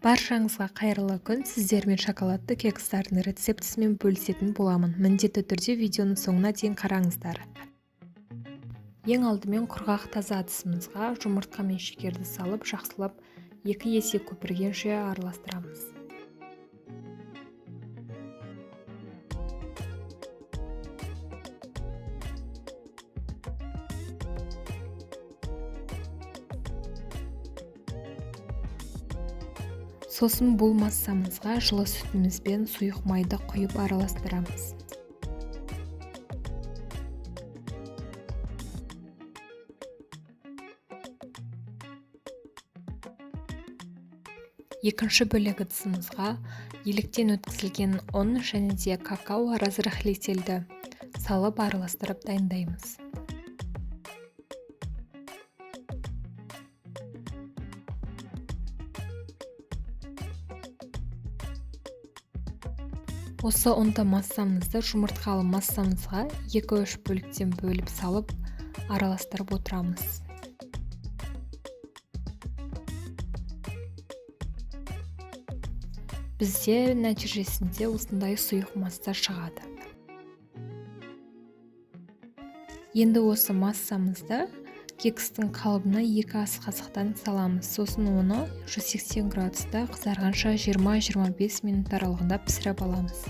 Баршаңызға қайырлы күн! Сіздермен шоколадты кекстардың рецептісімен бөлісетін боламын. Міндетті түрде видеоның соңына дейін қараңыздар. Ең алдымен құрғақ таза ыдысымызға жұмыртқа мен шекерді салып, жақсылап 2 есе көпіргенше араластырамыз. Сосын бұл массамызға жылы сүтімізбен сұйық майды құйып араластырамыз. Екінші бөлек ыдысымызға електен өткізілген ұн және де какао разрыхлительді салып араластырып дайындаймыз. Осы ұнды массамызды жұмыртқалы массамызға 2-3 бөліктен бөліп салып араластырып отырамыз. Бізде нәтижесінде осындай сұйық масса шығады. Енді осы массамызды кекстің қалыбына 2 ас қасықтан саламыз. Сосын оны 180 градуста қызарғанша 20-25 минут аралығында пісіріп аламыз.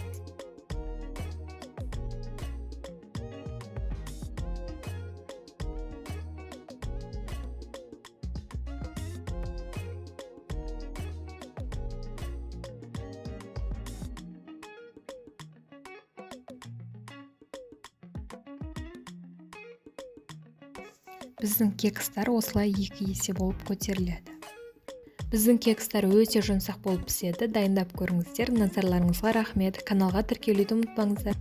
Біздің кекстар осылай 2 есе болып көтеріледі. Біздің кекстар өте жұмсақ болып піседі. Дайындап көріңіздер. Назарларыңызға рахмет. Каналға тіркелуді ұмытпаңыздар.